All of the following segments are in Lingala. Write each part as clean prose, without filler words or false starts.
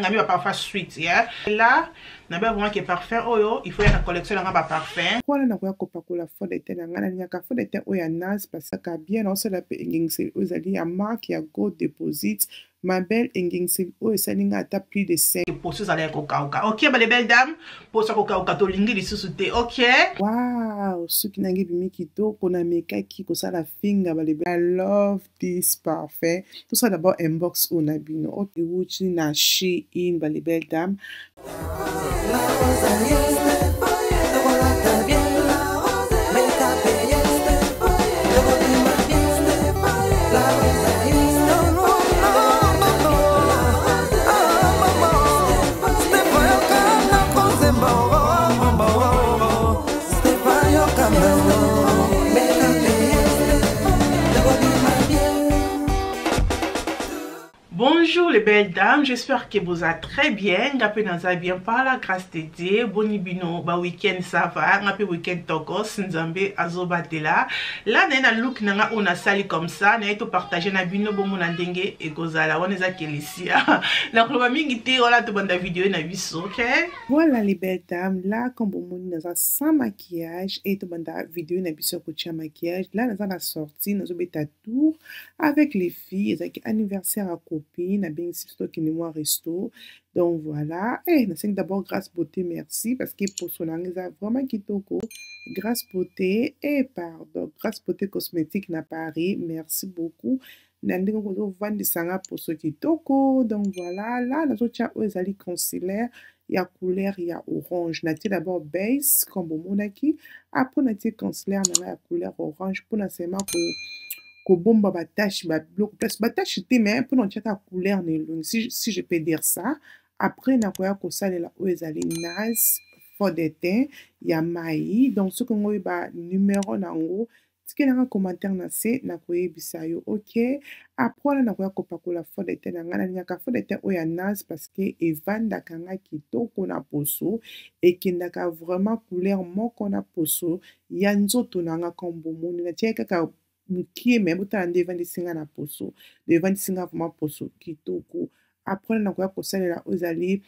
Nalingami ba parfum sweet, yeah. Là, nabe vraiment que parfum oyo, il faut ya na collection nanga ba parfum. Wana nakoya kopakola fond de teint na ngai. Nalingaka fond de teint oyo ya NARS parce que bien naosala mpe engengiseli oyo ezali ya marque ya Gold Deposit. Ma belle, engengiseli oyo esali ngai ata plus de 5. Poso ezala ya kokauka. Ok, ba les belles dames, poso ya kokauka tolingi lisusu te. Ok. Wow, suki na ngai ebimi kitoko, namekaki kosala finga ba les belles. I love this parfum. Tosala d'abord inbox oyo na bino. Ok, ewuti na Shein ba les belles dames. Bonjour les belles dames, j'espère que vous allez très bien. Ngape naza bien par la grâce de Dieu. Boni bino ba week-end ça va. Ngape week-end tokos nzambe azobatela. Là na na look nanga on a sali comme ça, na to partager na bino bomo na ndenge ekozala. Wana eza kelisia. Na koloba mingi te wala to banda vidéo na biso, OK? Voilà les belles dames, là comme bomoni naza sans maquillage et to banda vidéo na biso kotia maquillage. Là naza na sortie, nazo beta tour avec les filles, ezalaki anniversaire à copine, nabengisi biso tokende mwa resto. Donc voilà, eh nasengi d'abord grâce beauté merci parce que poso na nga eza vraiment kitoko. Grâce beauté, eh pardon, grâce beauté cosmétique na Paris, merci beaucoup. Na ndenge kozovandisa nga poso kitoko. Donc voilà, là nazotia oyo ezali concealer ya couleur ya orange. Natie d'abord base comme bomonaki, après natie concealer na nga ya couleur orange mpona seulement kobomba ba tache, ba biloko place ba tache te, mais mpona kotiaka couleur na elongi, si je peux dire ça. Après nakoya kosalela oyo ezali NARS fond de teint ya mai. Donc soki ngo oyeba numéro nango, tikelanga commentaire na se, nakoyebisa yo, ok. Après wana nakoya kopakola fond de teint na ngai. Nalingaka fond de teint oyo ya NARS parce que evandaka nga kitoko na poso, ekendaka vraiment couleur moko na poso ya nzoto na nga. Comme bomoni, natiaki kaka mokie, mais botala nde evandisi nga na poso, evandisi nga vraiment poso kitoko. Après nakoya kosalela oyo ezali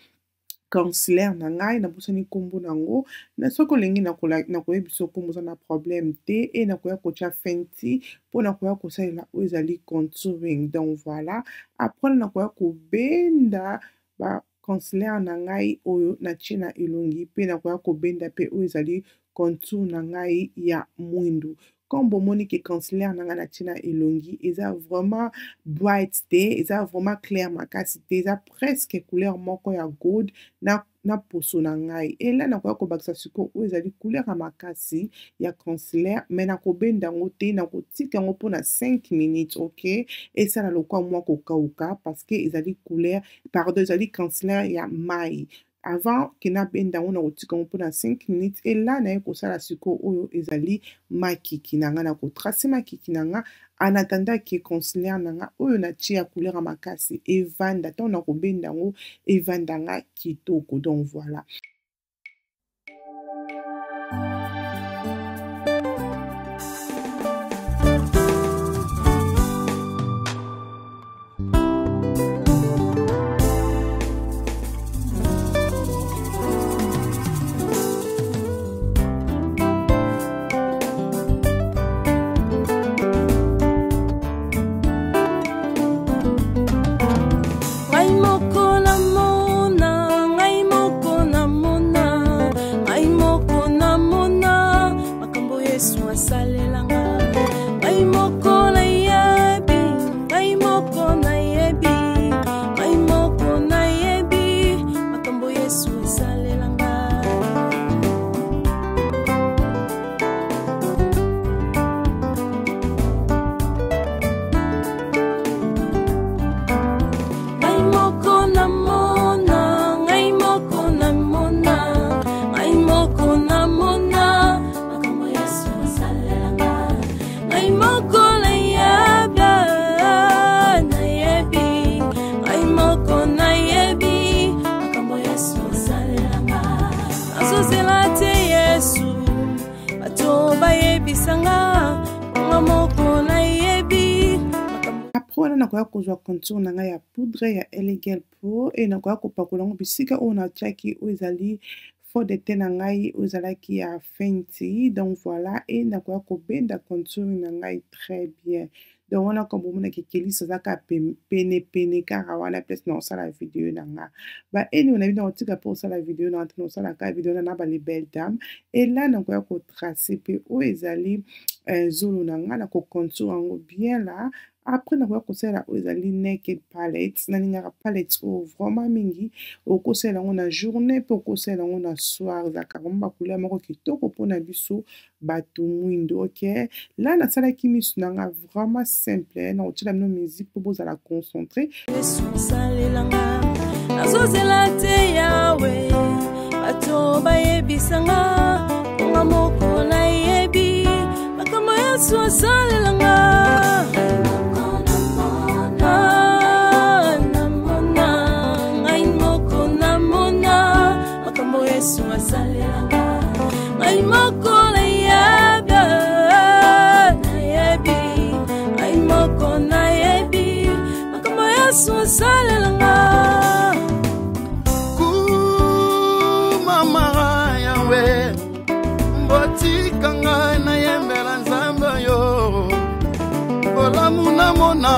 concealer na ngai, nabosani nkombo nango. Na soki olingi nakoyebisa nkombo, oza na problème te. E nakoya kotia fenty mpo nakoya kosalela oyo ezali contouring. Donc voilà, après nakoya kobenda ba concealer na ngai oyo natie na elongi, mpe nakoya kobenda mpe oyo ezali contour na ngai ya mwindu. Comme bomoni ke concealer na ngai natie na elongi eza vraiment bright te, eza vraiment clair makasi te, eza presque couleur moko ya gold na poso na ngai. Ela nakoya kobakisa sikoyo oyo ezali couleur ya makasi ya concealer, mais nakobenda yango te, nakotika yango mpona 5 minutes, ok. Esala lokwa mwa kokauka parce que ezali couleur, pardon, ezali concealer ya mai. Avant ke nabenda yango, nakotika yango mpona 5 minutes. Ela naye kosala sikoyo oyo ezali makiki na nga, nakotrace makiki na nga en attendant ke concealer na nga oyo natie ya couleur ya makasi evanda. Ntango nakobenda yango, evanda nga kitoko. Donc voilà. Ngai moko namona, ngai moko namona. Après wana nakoya kozwa contour na ngai ya poudre ya Elegel Pro e nakoya kopakola yango bisika oyo natiaki oyo ezali fond de teint na ngai oyo ezalaki ya Fenty. Donc voilà, e nakoya kobenda contour na ngai très bien. Donc wana comme bomonaki Kelisi aza kaka pene pene kaka wana place na kosala video na nga. Ba eni na bino kotika mpo kosala video na nga te, na kosala kaka video na na ba les belles dames. Et là nakoya kotrace mpe oyo ezali zolo na nga, na kocontour yango bien là. Après nakoya kosalela oyo ezali Naked Palette. Nalingaka palette oyo vraiment mingi, okosalela yango na journée mpe okosalela yango na soir. Ezalaka vraiment bacouleur moko kitoko mpona biso bato mwindo. Ok, là nasalaki misu na nga vraiment simple, na kotiela bino musique mpo bozala concentré. Yesu salelanga, nazozela te Yawe, bato bayebisanga nga moko nayebi makambo Yesu asalelanga. Ah, namona ngai moko, namona makambo Yesu asalelanga ngai moko, nayebi, nayebi ngai moko, nayebi makambo Yesu asalelanga. Kumama Yawe, botika ngai nayembela Nzambe oyo bolamu namona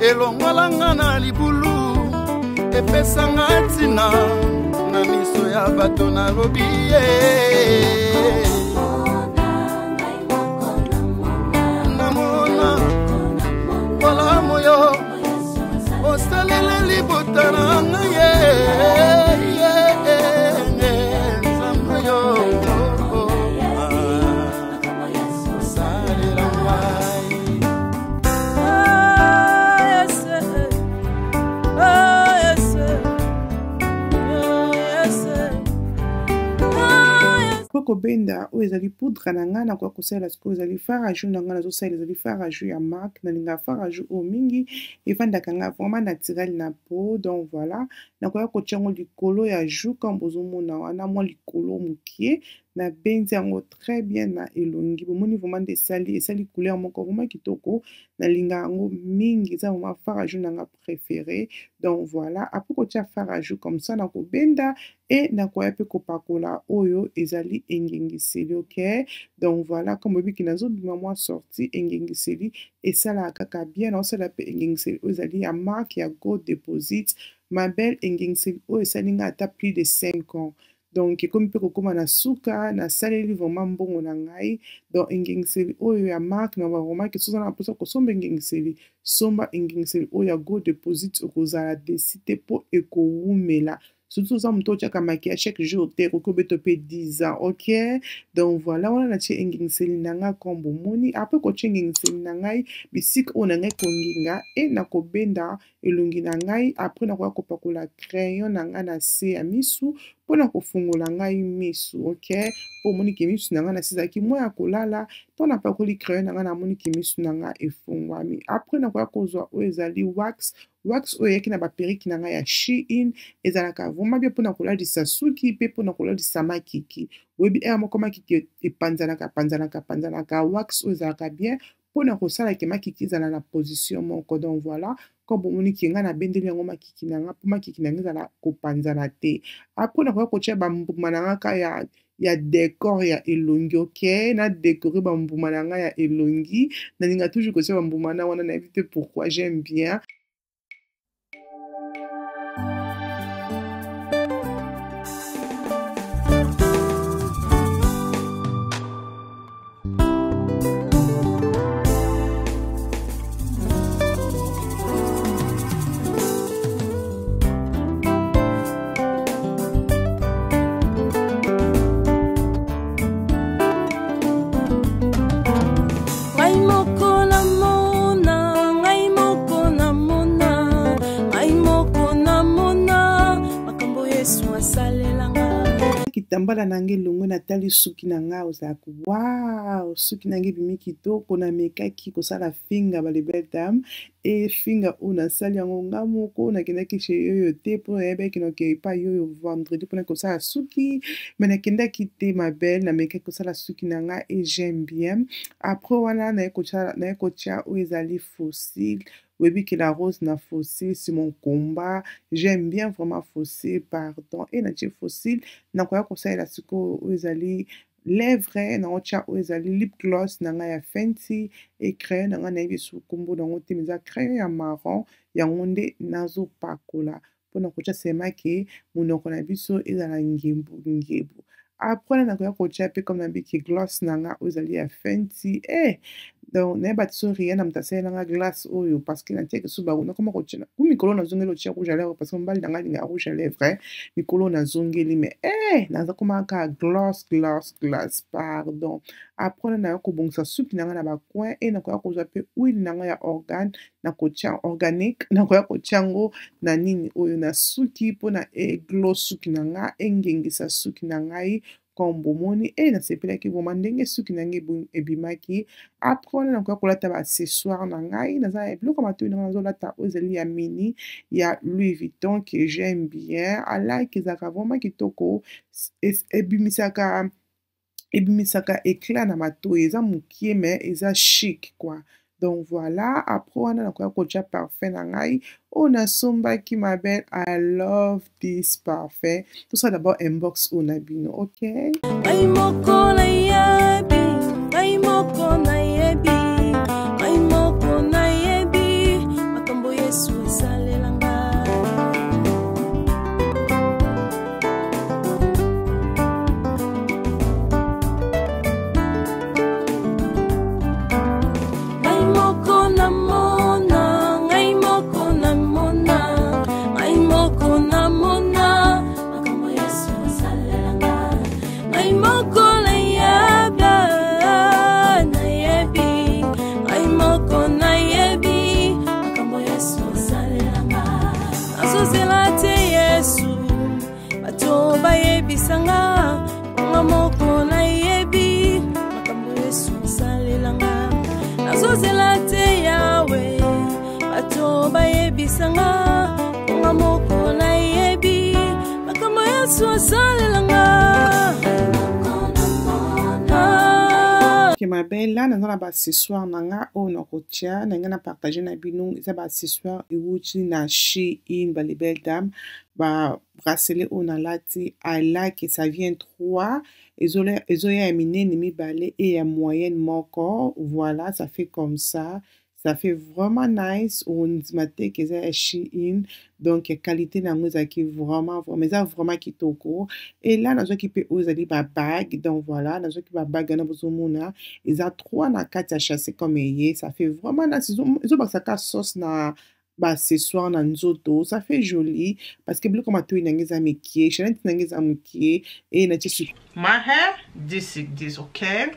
elongolanga na libulu, epesanga ntina na miso ya bato, nalobi ye namona bolamu yo osalele libota na ngai ye Nzambe yo osalela ngai. Ah, yes, oh, yes, oh, yes, oh, yes. Po kobenda oyo ezali poudre na ngai, nakoya kosalela sikoyo ezali fard à joues na ngai. Nazosalela ezali fard à joues ya MAC. Nalingaka fard à joues oyo mingi, evandaka ngai vraiment naturel na peau. Donc voilà, nakoya kotia yango likolo ya joue comme bozomona wana, mwa likolo mokie. Nabendi yango très bien na elongi, bomoni vraiment nde esali couleur moko vraiment kitoko. Nalingaka yango mingi, eza vraiment fard à joues na nga préféré. Donc voilà, après kotia fard à joues comme ça, nakobenda e nakoya mpe kopakola oyo ezali engengiseli. Ok, donc voilà, comme oyebiki nazobima mwa sortie, engengiseli esalaka kaka bien. Naosala mpe engengiseli oyo ezali ya marque ya Gold Deposit ma belle. Engengiseli oyo esali nga ata plus de 5 ans, donc ekomi mpe kokóma na suka, nasaleli vraiment mbongo na ngai. Donc engengiseli oyo ya marque na baromake, soza na mposa kosomba engengiseli, somba engengiseli oyo ya Gold Deposit, okozala déçu te mpo ekowumela. Surtout oza moto otiaka maquillage chaque jour te, ekoki obeta mpe 10 ans. Ok, donc voilà, wana natie engengiseli na ngai comme bomoni. Après kotia engengiseli na ngai bisika oyo na ngai kongenga e nakobenda elongi na ngai, après nakoya kopakola crayon na ngai na se ya misu mpona kofungola ngai misu. Ok, mpo omoniki misu na ngai na se ezalaki mwa ya kolala, mpo napakoli crayon na ngai, namoniki misu na ngai efungwami. Après nakoya kozwa oyo ezali wax. Wax oyo eyaki na baperruque na ngai ya Shein, ezalaka vraiment bien mpona kolalisa suki mpe mpona kolalisa makiki. Oyebi ere moko makiki epanzanaka panzanaka panzanaka, wax oyo ezalaka bien mpona kosalaka makiki ezala na position moko. Donc voilà, comme bomoniki ngai nabendeli yango makiki na nga mpo makiki na ngai ezala kopanzana te. Après nakoya kotia bambuma na nga ka ya décor ya elongi. Ok, na décorer bambuma na ngai ya elongi. Nalinga toujours kotia bambuma na wana, nayebi te pourquoi, j'aime bien. Ngai moko namona, ngai moko namona, ngai moko namona makambo Yesu asalelanga. Kitambala na ngai elongwe, natali suki na ngai, ozalaka wow, suki na ngai ebimi kitoko. Namekaki kosala finga ba les belles dames. Efinga oyo nasali yango nga moko, nakendaki chez yoyo te mpo nayebaki noke epai yoyo vendredi mpona kosala suki, mais nakendaki te ma belle, namekaki kosala suki na nga et j'aime bien. Après wana naye kotia oyo ezali fossile. Oyebi ke la rose na fossile c'est mon combat, j'aime bien vraiment fossile, pardon. E natie fossile, nakoya kosalela sikoyo oyo ezali lèvre, nakotia oyo ezali lip gloss na ngai ya Fenty e crayon na ngai nayebi soki kombo nango te, mais eza crayon ya marron, yango nde nazopakola mpona kotia sema ke monoko na biso ezala ngembu ngembu. Après wana nakoya kotia pe comme nabiki gloss na nga oyo ezali ya Fenty. Donc nayeba ti so Rihanna moto asalela nga glace oyo parce que natiaki so bango nakoma kotia ku mikolo nazongeli otia rouge à lèvres parce que mobali na nga alingaka rouge à lèvres, mikolo nazongeli mais naza koma kaka gloss gloss gloss, pardon. Après wana nayo kobongisa suki na nga na ba coin e nakoya kozwa pe huile na nga ya organe, nakotia organique, nakoya kotia yango na nini oyo na suki mpona eglo suki na nga, engengisa suki na ngai comme bomoni. Nasepelaki vraiment ndenge suki na ngai ebimaki. Après wana nakoya kolata ba accessoire na ngai, naza na biloko ya matoi na ngai nazolata oyo ezali ya mini ya Louis Vuitton que j'aime bien. I like, ezalaka vraiment kitoko, ebimisaka éclat na matoi, eza mokie mais eza chic quoi. Donc voilà, après wana nakoya kotia parfum na ngai oyo nasombaki ma belle. I love this parfum. Tout ça d'abord inbox oyo na bino, ok? Ngai moko nayebi, ngai moko nayebi, ngai moko nayebi makambo Yesu esalela ngai. Ngai moko namona, ngai moko namona, ngai moko namona makambo Yesu asalela ngai. Ngai moko nayebi, nayebi, ngai moko nayebi makambo Yesu asalela ngai. Nazozela te Yesu, bato bayebisa nga, nga moko nayebi makambo Yesu asalela nga. Nazozela te Yawe, bato bayebisa nga, nga moko nayebi makambo Yesu asalela nga. Ok, ma belle, là naza na ba accessoire na nga oyo nakotia na ngai na partage na bino. Eza ba accessoire ewuti na Shein, ba les belles dames, ba bracelet oyo nalati, I like, ça vient 3, ezoya ya minene mibale e ya moyenne moko. Voilà, ça fait comme ça, ça fait vraiment nice. Ondima te ke eza ya Shein, donc qualité na yango ezalaki vraiment, vraiment, eza vraiment kitoko. Et là nazwaki mpe oyo ezali ba bague. Donc voilà, nazwaki ba bague wana bozomona, eza 3 na kati ya chasse comme eye, ça fait vraiment nice. Ezobakisaka sauce na ba accessoire na nzoto, ça fait joli parce que biloko matoi na ngai eza mikie, chaînette na ngai eza mokie e natie su My hair, this is this, ok?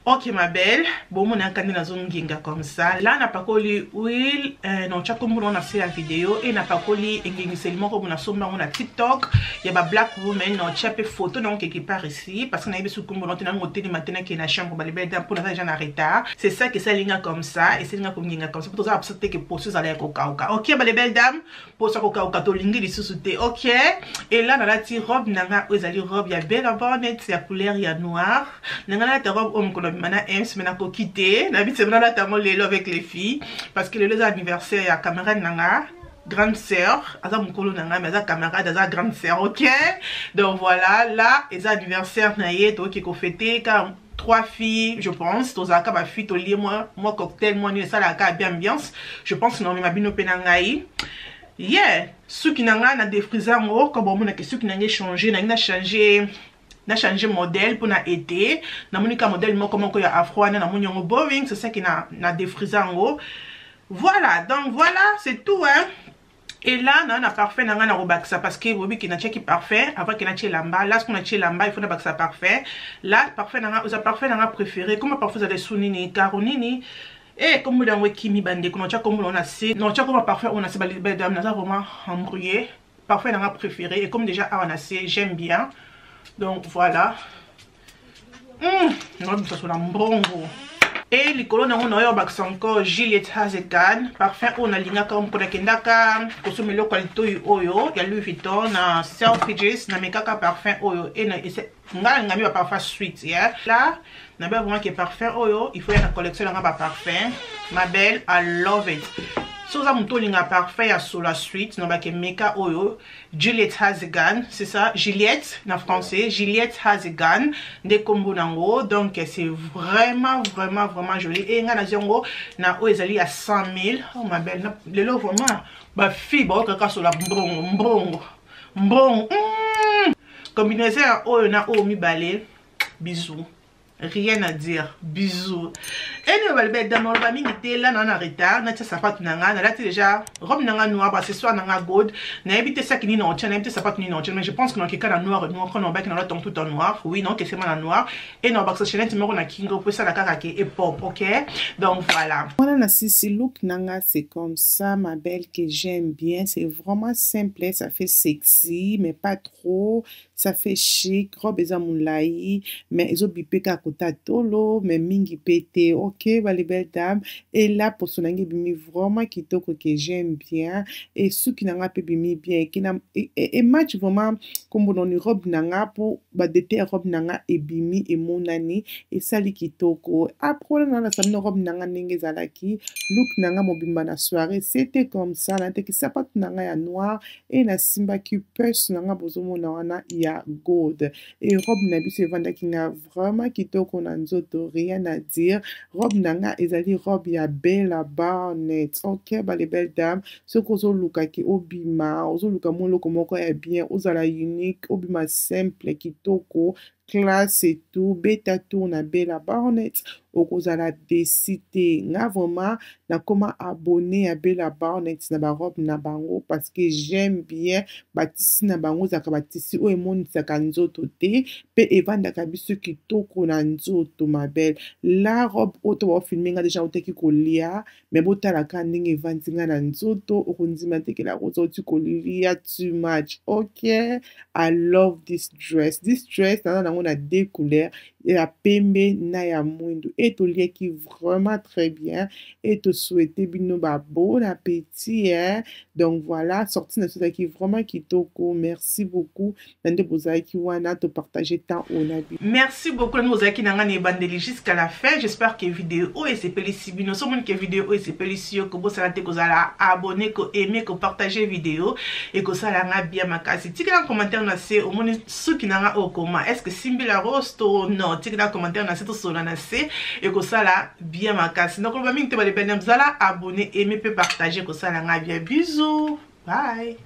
Ok, ma belle, bomona kandi nazonginga comme ça. Là napakoli huile, non tia kombo na se ya vidéo e napakoli engengiseli moko bona somba ngo na TikTok ya ba black woman, non tia pe photo donc quelque part ici parce que nayebi su kombo na ngo telema te na ke na chambre ba belle dame pour na déjà na retard. C'est ça que ça linga comme ça et c'est linga konginga comme ça pour toza absente que poso za ya kokauka. Ok, ba les belles dames, poso kokauka to lingi lisusu te. Ok, et là nalati robe nanga oyo ezali robe ya Bella Bonnet ya couleur ya noir. Nanga nalata robe oyo mokolo bima na Ems, mais nakoki te. Na bitse nalata yango lelo avec les filles parce que lelo eza anniversaire ya camarade nanga, grande sœur, aza mokolo nanga mais aza camarade, aza grande sœur, ok? Donc voilà, là eza anniversaire na ye, tokoki kofêter car 3 filles, je pense, tozalaka ba filles tolie moi, moi cocktail, moi nini esalaka bien ambiance. Je pense non mais mabino pe na ngai. Yeah, suki na ngai na défrisé yango, comme bomona ke suki na ngai changer, na ngai na changer, na changer modèle pour na été. Na moni ka modèle moko moko ya afro wana, na moni yango boring, c'est ça qui na na défrisé yango. Voilà, donc voilà, c'est tout hein. Et là, na na parfum na nga na robakisa parce que bobi ki na cheki parfum avant que na tche lamba. Là ce qu'on a tche lamba, il faut na bakisa parfum. Là parfum na nga, oza parfum na nga préféré. Comment parfum za sunini, karonini. Et comme vous l'avez kimi bande, comment tcha comme on a se, non tcha comme parfum on a se ba dame na vraiment embrouillé. Parfum na nga préféré et comme déjà ah, on a se, j'aime bien. Donc voilà. Non, ça sur la mbongo. E likolo nango na oyo bakisa encore Juliette Has a Gun, parfum oyo nalingaka mpo nakendaka kosomba eloko ya litoyi oyo ya Louis Vuitton na Selfridges, namekaka parfum oyo e ngai nalingami ba parfum suite yeah. La nabe vraiment ke parfum oyo il faut ya na collection nanga ba parfum. Ma belle, I love it. So oza moto olinga parfum ya solo suite, na bake meka oyo Juliette Has a Gun, c'est ça, Juliette na français, Juliette Has a Gun nde kombo nango. Donc c'est vraiment vraiment vraiment joli. E nga nazwi yango na oyo ezali ya 100 000. Oh ma belle, lelo vraiment ba fille baokaka sola mbongo mbongo mbongo. Combinaison ya oyo na oyo mibale, bisous, rien à dire, bisous. Ene balobi dame, oloba mingi te. La na retard, natia sapatu na nga, nalati déjà robe na nga noir, accessoire na nga gold. Nayebi te saki nini na otia, nayebi te sapatu nini na otia, mais je pense que nakeka na noir noir quand nabaki na lati tout en noir. Oui, nakesema na noir e na bakisa chaînette moko na kingo po esala kaka ke epop. Ok, donc voilà. Voilà, na sisi look nanga, c'est comme ça, ma belle, que j'aime bien. C'est vraiment simple, ça fait sexy mais pas trop, ça fait chic. Robe eza molai mais ezobipe kaka kota tolo, mais mingi mpe te. Ok, bale belle dame, et là poso na ngai ebimi vraiment kitoko, que j'aime bien. E suki na nga mpe ebimi bien, ekena ematch vraiment nkombo noni robe na nga, mpo badete ya robe na nga ebimi, emonani, esali kitoko. Après wana na nasali na robe na nga ndenge ezalaki, look na nga mobimba na soirée, c'était comme ça. Nateki sapatu na nga ya noir e nasimbaki purse na nga, bozomona wana ya gold. E robe na biso evandaki nga vraiment kitoko na nzoto, rien à dire. Robe na nga ezali robe ya Bella Barnett. Ok, bale belle dame, soki ozolukaki obima, ozoluka mwa eloko moko ya bien, ozala unique, obima simple, kitoko, classe et tout, beta tour na Bella Barnett, okozala déçu te. Nga vraiment nakoma abonné ya Bella Barnett na barobe na bango parce que j'aime bien batissu na bango. Ezalaka batissu oyo emonisaka nzoto te mpe evandaka biso kitoko na nzoto. Ma belle, la robe oyo to baofilme nga déjà otaki kolia, mais botalaka ndenge evandi nga na nzoto, okondima tekela koza oti kolia too much. Ok, I love this dress. This dress naza nango na deux couleurs, ya pembe na ya mwindu. E toliaki vraiment très bien e tosouhaite bino ba bon appétit, hein? Donc voilà, sortie na biso ezalaki vraiment kitoko. Merci beaucoup na nde bozalaki wana, topartage temps oyo na bino. Merci beaucoup na bozalaki na ngai na ebandeli jusqu'à la fin. J'espère que vidéo oyo esepelisi bino. So omoni ke vidéo oyo esepelisi yo, kobosana te kozala abonné, koaime, kopartage vidéo, ekosala nga bien makasi. Tikela commentaire na se, omoni suki na nga oyo koma, est ce que simbi la rose to non? Tikela commentaire na se, tosola na se, ekosala bien makasi. Donc oloba mingi te, balebani, zala abonné, aime mpe partage, ekosala nga bien. Bisous, bye.